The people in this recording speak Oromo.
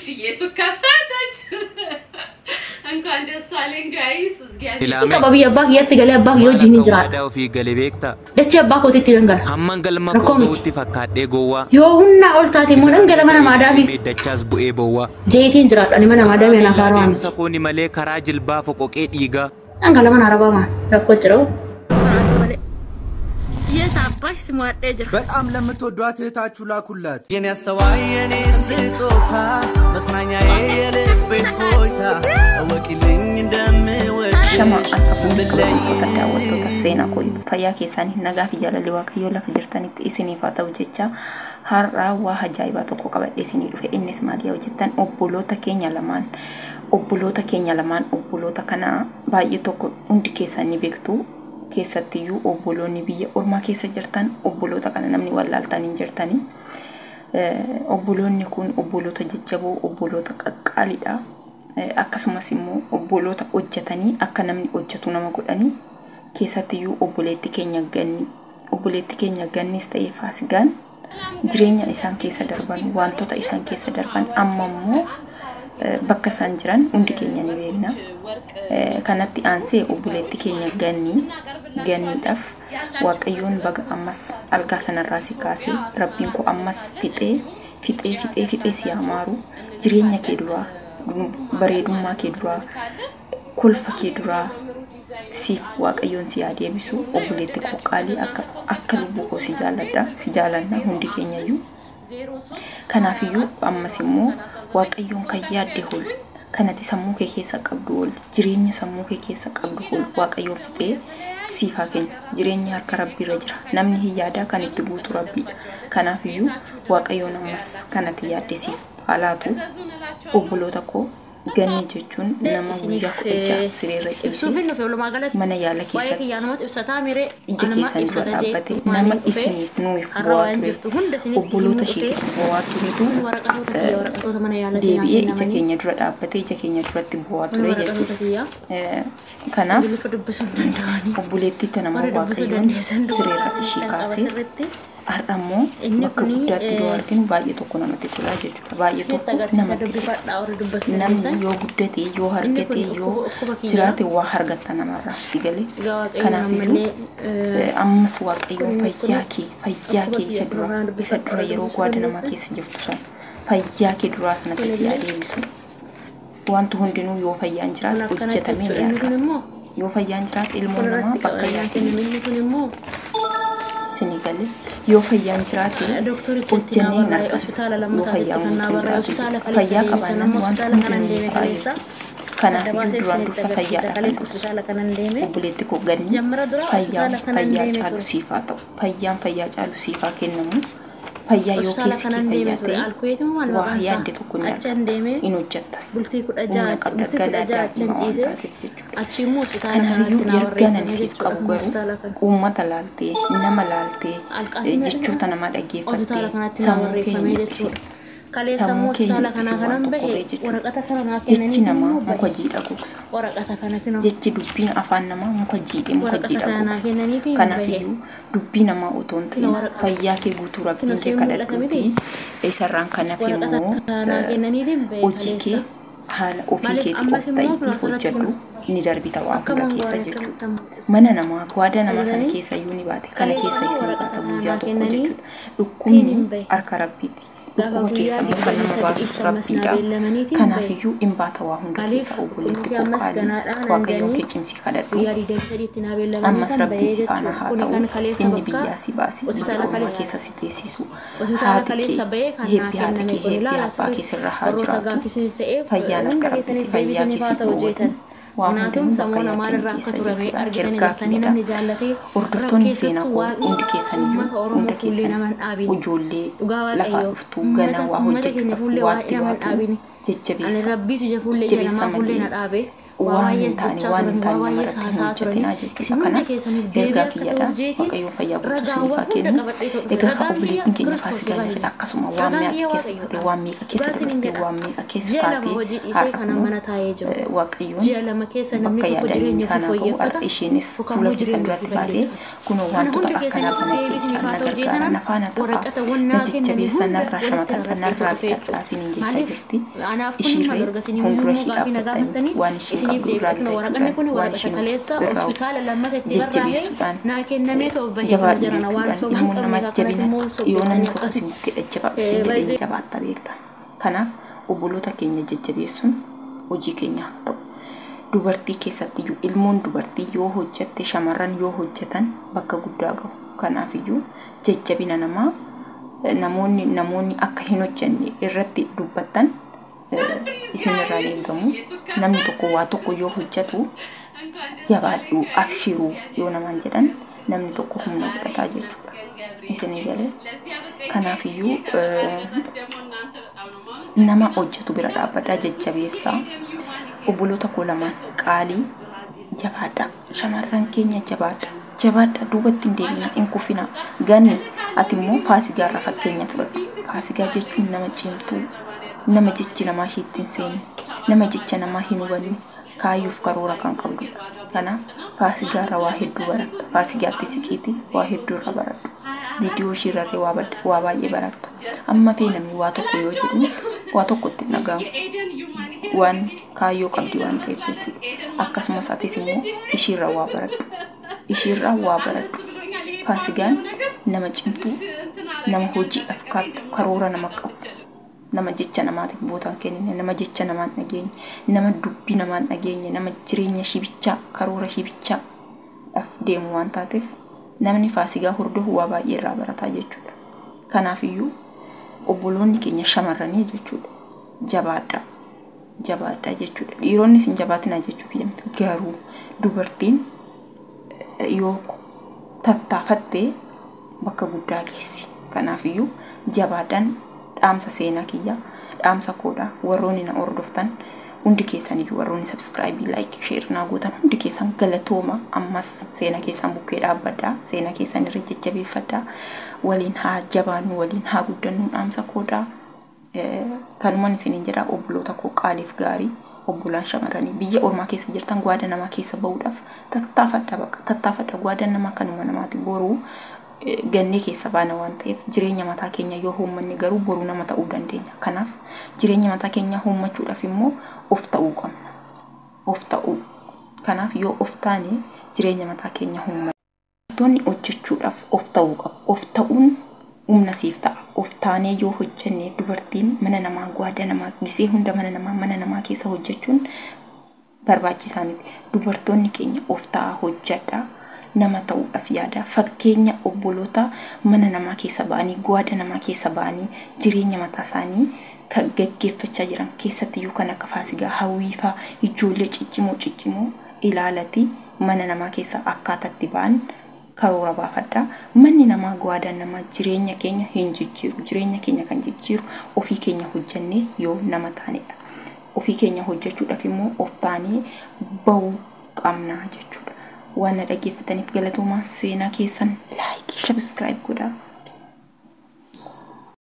ትንሽዬ ሱቅ ከፈተች። እንኳን ደስ አለን guys። እግዚአብሔር Qaba biyya abbaa kiyyaatti galee abbaa kiyya wajjin hin jiraadha. Waadaa ofii galee beektaa? Dachee abbaa kootiitti nan gala. Hamman galma Rakkoo koo miti. ga'utti fakkaadhee gowwaa. Yoo humnaa ol taate immoo nan gala mana maadaamii. Dachaas bu'ee bowwaa. Jeetiin jiraadha ani mana maadaamii anaaf haaroo miti. Deemsa kooni malee karaa jilbaa foqoqee dhiigaa. Nan gala mana arabaa maal rakkoo jira. የት አባሽ ስሟ jira. በጣም ለምትወዷት እህታችሁ ላኩላት። የኔ አስተዋይ የኔ ስጦታ መጽናኛዬ የልቤ ፎይታ እወቂልኝ እንደምወድሽ Shama akka fuulli kabajamtoota daawwattoota seenaa kooyyuu fayyaa keessanii nagaa fi jaalalli Waaqayyoo lafa jirtanitti isiniif haa ta'u jecha har'aa waa ajaa'ibaa tokko qabadhee isinii dhufe. Innis maal yoo jettan, obboloota keenya lamaan, obboloota keenya lamaan, obboloota kana baay'ee tokko hundi keessan ni beektu. Keessattiyyuu obboloonni biyya ormaa keessa jirtan obboloota kana namni wallaaltan hin jirtanii. Obboloonni kun obboloota jajjaboo, obboloota qaqqaaliidha. Akkasumas immoo obboloota hojjetanii akka namni hojjetu nama godhanii, keessattiyyuu obboleetti keenya Ganni, obboleetti keenya Gannis ta'ee Faasigaan jireenya isaan keessa darban, wantoota isaan keessa darban, amma immoo bakka isaan jiran hundi keenya ni beekna. Kanatti aansee obboleetti keenya Ganni, Ganniidhaaf Waaqayyoon baga ammas algaa sanarraa si kaasee, Rabbiin koo ammas fixee fixee fixee fixee si hamaaru. Jireenya kee duraa, bareedummaa kee duraa, kolfa kee duraa siif Waaqayyoon si haa deebisu. Obboleetti koo qaalii, akka akka lubbuu koo si jaalladha, si jaalanna hundi keenyayyuu. Kanaafiyyuu ammas immoo Waaqayyoon kan yaadde ol, kanati sammuu kee keessa qabdu ol, jireenya sammuu kee keessa qabdu ol Waaqayyoon fixee siif haa kennu. Jireenyi harka Rabbiirra jira. Namni hin yaadaa, kan itti guutu Rabbiidha. Kanaafiyyuu Waaqayyoon ammas kanati yaadde siif haa laatu. Obboloota koo, Ganni jechuun nama guyyaa 16 sireerra ciisee Ibsuufin dhufe walumaa galatti. mana yaala Waa'ee keessatti kiyyaa namatti ibsataa miree ija keessan dura dhaabbate, nama isiniif nuuf har'a bu'aa waan ture, jirtu hunda isinitti obboloota himuu isheetiif dhufe. bu'aa turetu Waraqatoota kiyya, waraqatoota mana yaalaatiin deebi'ee ija kennamanii. keenya dura dhaabbatee ija keenya duratti bu'aa Kun ture waraqatoota jechuudha. kiyyaa. Kanaaf Ingiliffa dubbisuu hin danda'anii. obboleettii tana immoo Warra dubbisuu Waaqayyoon dandeessan sireerra ishii kan qaba kaasee sirriitti. har'a immoo Inni bakka kuni, guddaatti yoo arginu baay'ee tokko namatti tola jechuudha. Baay'ee Isinitti tokko agarsiisa namatti tola. dubbifadhaa warra dubbisuu Namni dandeessan. yoo guddate, yoo Inni kun argate, yoo dhukkuba kiyyaa. jiraate waa argatta namarraa si galee. Egaa Waaqayyoon Kanaafiyyuu ammallee ammas Waaqayyoon kun fayyaa kee, fayyaa dhukkuba kee isa kiyya dura duraan isa dubbifadhaa dura warra yeroo dubbisuu gwaada namaa dandeessan. keessa jirtu sana fayyaa kee duraa sanatti si haa deebisu. Wanti hundinuu yoo fayyaan Kun jiraate akkanatti hojjetamee jechuudha. ni Inni kun argama. immoo Yoo fayyaan jiraate kun ilmoon namaa irratti bakka qaba. yaade Inni ni geessi. kun immoo Isinii galee, yoo fayyaan jiraate Dooktorichi itti naa hojjennee hin barraa'e argatu. hospitaala Yoo lammataatti fayyaan kan naa guutuun barraa'e jiraate hospitaala jechuudha. kaleessa Fayyaa deeme sana qabaannaan immoo wanti hospitaala kanan hundinuu ni deeme ta'a kaleessa. jechuudha. Adda Kanaafiyyuu baasee duraan isinitti dursa agarsiisa fayyaadha kan kaleessa dursu. hospitaala kanan deeme. Obboleetti koo Ganni Jammara dura fayyaan hospitaala kanan fayyaa deeme caalu ture. siif haa ta'u. Fayyaan fayyaa caalu siif haa kennamu. Fayyaa yoo Hospitaala keessi kee kanan deeme fayyaa ture. ta'e Alkuweetii maal waa maqaan isaa? yaadde tokko ni Achan argatta. deeme In hojjettas. bultii kudha Humna ja'a qabda bultii kudha galaa ja'a achan daa'ima waan ciisee taateef jechuudha. achi immoo hospitaala Kanaafiyyuu kanatti naa ergaan ani barreeffame siif jechuudha. qabu garuu Hospitaala kana. uummata laaltee, nama laaltee, Alqaasimee jechoota namaa dhaggeeffattee hospitaala kanatti naa sammuu kee hin barreeffame dhiphisin. jechuudha. Kaleessa Sammuu immoo kee hin hospitaala kanaa dhiphisin waan kanan tokko bahe irree jechuudha. waraqata kana naa Jechi kennanii namaa immoo muka bahe. jiidha gogsa. Waraqata kana kinoo Jechi dubbiin afaan namaa muka jiidhe muka waraqata jiidha kana naa gogsa. kennaniifi hin bahe. Kanaafiyyuu dubbii namaa otoo hin Kinoo ta'in waraqata fayyaa kee guutuu kinoo Rabbiin kee siin mul'ata miti. kadhadhuuti isarraan kan hafe Waraqata immoo kana naa kennaniitiin bahe hojii kee kaleessa. Haala ofii Maaliif keetii ammas of immoo ta'iitii kunoo asirratti hojjedhu, kunoo ni darbita waa akka hunda keessa mangoon jechuudha. akkamitti mul'isa. Mana namaa waada namaa sana Argitanii keessa iyyuu ni baate, kana kaleessa keessa immoo is ni waraqata baata kana guyyaa naa tokko kennanii jechuudha. tiin Dhukkubni hin bahe. harka Rabbiiti. Gaafa Dhukkuba keessa guyyaa immoo kan digdamii nama baasus sadiitti ammas naa Rabbiidha. beellamaniitiin bahe. Kanaafiyyuu hin baata waa hunda Maaliif keessa, obboleetti dhukkubni koo ammas qaalii, ganaadhaa naan Waaqayyoon jedhanii kee cimsii kadhadhu. guyyaa 23tti naa beellamanii Ammas kan Rabbiin bahee si faana jechuudha. haa Kuni ta'u. kan kaleessa Inni bakka biyyaa si baase, biyya hospitaala ormaa kaleessa keessa si teessisu. hospitaala Haati kee kaleessa bahee kan naa heebbi haadha kenname kee kun heebbi ilaala abbaa kee sirriitti sirra haa warroota jiraatu. gaaffii isin ta'eef Fayyaan hunda harka Rabbiiti. keessaniif Fayyaa deebisaniif kee haa si ta'u dhoowwatin. jeetan. Waa Kanaafuu hundinuu bakka sammuu yaaddan maalirraa akka keessa turame jechuudha. argitanii Ergaa jirtanii kiyyadha. namni jaallatee Hordoftoonni seenaa rakkeessattu koo Waaqni hundi keessaniyyuu uummata Oromoo hunda fuullee keessan nama hin dhaabin. ijoollee Dhugaa lafaa Waaqayyoo dhuftuu ganaa uummata waa uummata keenya hojjechuudhaaf fuullee waatti waaqni nama hin baatu dhaabin. Ani jajjabeessa. Rabbiitu ija fuullee ija Jajjabeessa namaa fuullee na malee dhaabe. Waa Waan baay'ee hin taane jechaa waan hin turanii, taane waa baay'ee namarratti hin haasaa turanii. hojjetinaa jechuudha. Isin hunda Kanaaf keessaniif deebii ergaa akka kiyyadha. ta'uuf jeetiin Waaqayyoon fayyaa guutuu isiniif ragaawwan haa hunda kennu. qabadhee too dhufe. Egaa Ragaan kiyya obboleettiin keenya Kiristoos Faasikaa baay'ee. illee akkasuma waan Ragaan meeqa kiyya keessa taate, Waaqayyoodha. waan meeqa keessa Dhugaatiin hin dabarte, jedha. waan meeqa keessa Ji'a 2 taate hojii dhiisee har'a kanan kunoo mana taa'ee jiru. Waaqayyoon Ji'a 2 keessa namni bakka tokko yaadanii jireenya ofii isaan haa ga'u. fooyyeffata Har'a isheenis yookaan fuula immoo keessan jireenya ofii duratti baatee balleeffata. kunoo Kana wantoota hunda akkanaa keessaniif banadhee deebii isiniif na haa ta'u gargaara, jeetanan na faana ta'a, waraqatawwan na naa kenname jajjabeessa, hunda narraa walitti shamatadha, rarra'ee narraa dhufe bitadha jechuudha. isiniin jechaa Maaliif jirti. anaaf kun hin Ishiirree malu erga isinii fuuldura immoo ishii gaaffii na dhaabbattanii gaafattanii waan ishiin isiniif qabdu irraa deebi'e. Waraqanni bitachuudhaan kun waan waraqata ishiin kaleessa hojjettu irraa hospitaala lammata itti barraa'ee jajjabeessuudhaan naa kennamee too bahee kan jabaadhu jirana waan jechuudhaan sobaan ilmoon qabne nama kanas jabina immoo yoo namni sobdeettanii tokko akkas si bukkee jabaadhu siin jedhee baay'ee jabaatta beekta. Kanaaf obboloota keenya jajjabeessuun hojii keenya haa ta'u. Dubartii keessattiyyuu ilmoon dubartii yoo hojjette, shamarran yoo hojjetan bakka guddaa gahu. Kanaafiyyuu jajjabina namaa namoonni akka hin hojjenne irratti dubbattan isinirraa hin eegamu. Namni tokko waa tokko yoo hojjetu jabaadhu, abshiruu yoo namaan jedhan namni tokko humna godhataa jechuudha. Isinii galee? Kanaafiyyuu nama hojjetu bira dhaabbadhaa, jajjabeessaa. Obboloota koo lamaan qaalii, jabaadhaa. Shamarran keenya, jabaadhaa. Jabaadhaa, duubatti hin deebinaa, hin kufinaa. Ganni, ati immoo Faasigaarraa fakkeenya fudhadhu. Faasigaa jechuun nama cimtuu, nama jechi namaa ishiitti hin seenne, nama jecha namaa hin hubanne, kaayyoof karoora kan qabdudha. Kanaaf Faasigaarraa waa hedduu baratta. Faasigaatti siqiitii waa hedduu irraa baradhu. Viidiyoo ishiirrallee waa baay'ee baratta. Amma fee namni waa tokko yoo jedhu waa tokko itti hin dhaga'amu. Waan kaayyoo qabdi waan ta'eef jechuudha. Akkasumas atis immoo ishiirraa waa baradhu. Ishiirraa waa baradhu. Faasigaan nama cimtuu, nama hojiidhaaf kaattu, karoora nama qabu, nama jecha namaatiif boota hin kennine, nama jecha namaa hin dhageenye, nama dubbii namaa hin dhageenye, nama jireenya ishii bichaa, karoora ishii bichaadhaaf deemu waan taateef namni Faasigaa hordofu waa baay'ee irraa barataa jechuudha. Kanaafiyyuu obboloonni keenya shamarranii jechuudha. Jabaadhaa. Jabaadhaa jechuudha. Dhiironnis hin jabaatinaa jechuu kiyya miti. Garuu dubartiin yoo tattaafattee bakka guddaa geessi. Kanaafiyyuu jabaadhaan dhaamsa seenaa kiyya, dhaamsa koodha. Warroonni na hordoftan hundi keessaniyyuu, warroonni subscribe, like, share naa gootan hundi keessan galatooma. Ammas seenaa keessan bukkee dhaabbadhaa, seenaa keessan irra jajjabeeffadhaa, waliin haa jabaannu, waliin haa guddannu dhaamsa koodha. Kanumaan isiniin jedha, obboloota koo qaaliif gaarii, obbolaan shamarranii biyya ormaa keessa jirtan, gwaada namaa keessa bahuudhaaf tattaafadha, bakka tattaafadha. Gwaadaan namaa kanuma namaati. Boruu gannee keessa baana waan ta'eef, jireenya mataa keenya yoo uummanne garuu boruu nama ta'uu dandeenya. Kanaaf jireenya mataa keenyaa uummachuudhaaf immoo of ta'uu qabna. Of ta'uu. Kanaaf yoo of taane jireenya mataa keenya uummanna. Dubartoonni hojjechuudhaaf of ta'uu qabu. Of ta'uun humna siif ta'a. Of taanee yoo hojjenne, dubartiin mana namaa, gwaada namaa, gisee hunda mana namaa keessa hojjechuun barbaachisaa miti. Dubartoonni keenya of ta'aa hojjedhaa. Nama ta'uudhaaf yaada. Fakkeenya obboloota mana namaa keessa ba'anii, gwaada namaa keessa ba'anii jireenya mataa isaanii kan gaggeeffachaa jiran, keessattiyyuu kan akka Faasigaa, Hawwiifaa, ijoollee ciccimoo ciccimoo ilaalati mana namaa keessa akkaataatti ba'an karoora baafadhaa. Manni namaa, gwaadaan namaa jireenya keenya hin jijjiiru. Jireenya keenya kan jijjiiru ofii keenya hojjennee yoo nama taanedha. Ofii keenya hojjechuudhaaf immoo of taanee bahuu qabna jechuudha. Waan na dhaggeeffataniif galatoomaa. Seenaa keessan like, subscribe godhaa.